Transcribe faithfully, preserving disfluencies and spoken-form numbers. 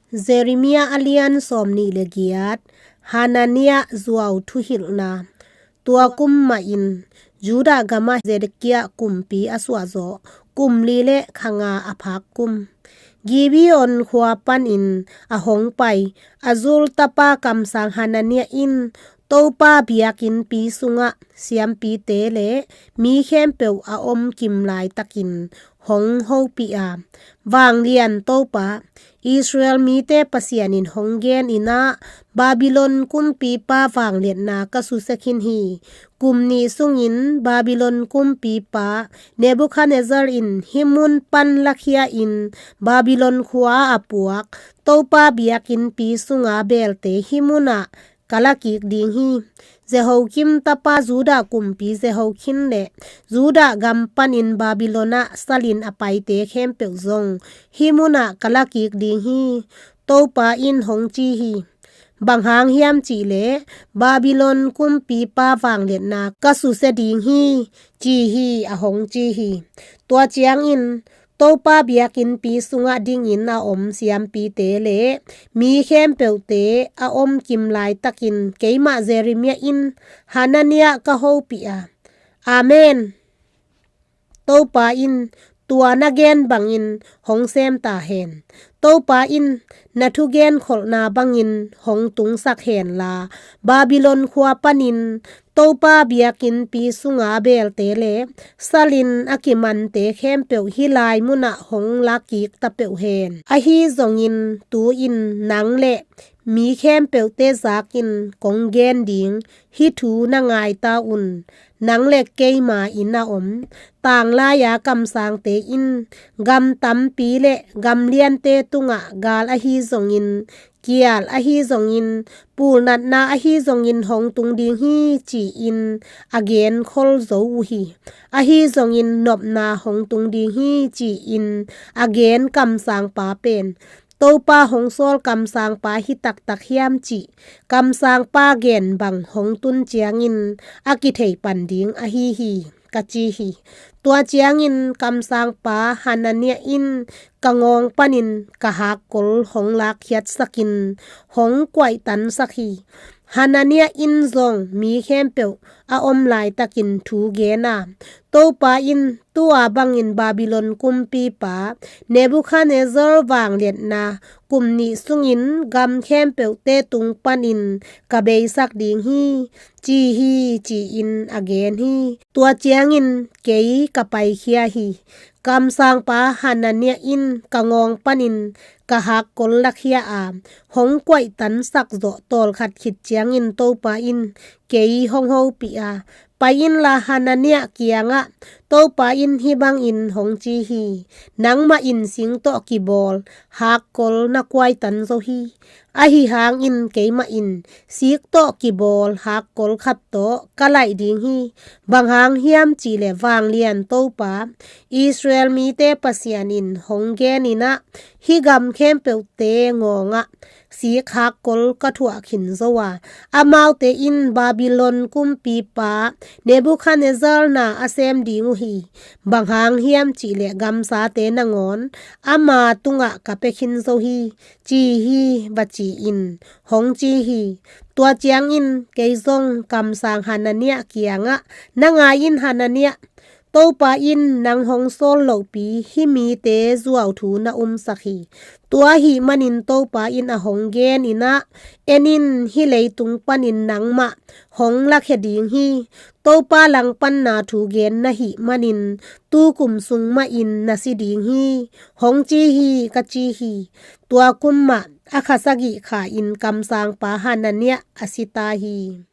Jeremiah a lian sawmnih le giat. Hananiah zuau thuhilhna. Tua kum mahin Judah gamah Zedekiah kumpi a suahzawh kum li le kha nga a phak kum, Gibeon khua panin a hong pai Azur tapa kamsang Hananiah in Topa biakinnpi sungah siampite le mi khempeuh a om kim laitakin hong hopih a, Vanglian Topa, Israel mite Pasian in hong gen in ah, Babylon kumpipa vangliatna ka susia khin hi. Kum nih sungin Babylon kumpipa Nebuchadnezzar in hih mun pan lakhia in Babylon khua a puak Topa biakinnpi sunga belte hih munah ka lakik ding hi. Jehoiakim tapa Judah kumpi Jehoiakim le Judah gam panin Babylon ah salin a paite khempeuh zong hih munah ka lakik ding hi, Topa in hong ci hi. Bang hang hiam cihleh Babylon kumpipa vangliatna ka susia ding hi, ci hi, a hong ci hi. Tua ciangin Topa biakinnpi sungah dingin a om siampite le mi khempeuhte a om kim laitakin keimah Jeremiah in Hananiah ka hopih a, Amen. Topa in tua na gen bangin hong sem ta hen. Topa in na thugen kholhna bangin hong tungsak hen la, Babylon khua panin Topa biakinnpi sunga belte le salin a kimante khempeuh hih lai munah hong lakik ta peuh hen. Ahi zongin tu-in nang le mi khempeuhte zakin kong gen ding hih thu na ngai ta un. Nang le keima inn a om tanglai-a kamsangte in gam tampi le gam liante tungah gal ahi zongin, kial ahi zongin, pulnatna ahi zongin hong tung ding hi, ci-in a gen khol zo uh hi. Ahi zongin nopna hong tung ding hi, ci-in a gen kamsangpa pen Topa hong sawl kamsangpa hi taktak hiam cih kamsangpa gen bang hong tun ciangin a kithei pan ding ahi hi, ka ci hi. Tua ciangin kamsangpa Hananiah in ka ngawng panin ka hakkol hong lakkhiatsakin hong kuaihtansak hi. Hananiah in zong mi khempeuh a om laitakin thu gen a, Topa in tua bangin Babylon kumpipa Nebuchadnezzar vangliatna kum nih sungin gam khempeuhte tung panin ka beisak ding hi, ci hi, ci-in a gen hi. Tua ciangin kei ka paikhia hi. Kamsangpa Hananiah in ka ngawng panin ka hakkol lakhia a, hong kuaihtansak zawh tawlkhat khit ciangin Topa in kei hong hopih a, pai inla Hananiah kiangah, Topa in hih bangin hong ci hi. Nangmah in sing tawh kibawl hakkol na kuaihtan zo hi. Ahi hangin keimah in sik tawh kibawl hakkol khat tawh ka laih ding hi. Bang hang hiam cihleh vanglian Topa, Israel mite Pasian in hong gen in ah, hih gam khempeuhte ngawngah sik hakkol ka thuah khin zo a, amaute in Babylon kumpipa Nebuchadnezzar na a sem ding uh hi. Bang hang hiam cihleh gamsate nangawn ama tungah ka pia khin zo hi, ci hi, va ci-in hong ci hi. Tua ciangin kei zong kamsang Hananiah kiangah, na ngai in Hananiah, Topa in nang hong sawl lohpi hih mite zuauthu na umsak hi. Tua ahih manin Topa in a hong gen in ah, en in, hih leitung panin nangmah hong lakhia ding hi. Topa langpanna thu gen na hih manin tukum sung mahin na si ding hi, hong ci hi, ka ci hi. Tua kum mah a kha sagih kha-in kamsangpa Hananiah a si ta hi.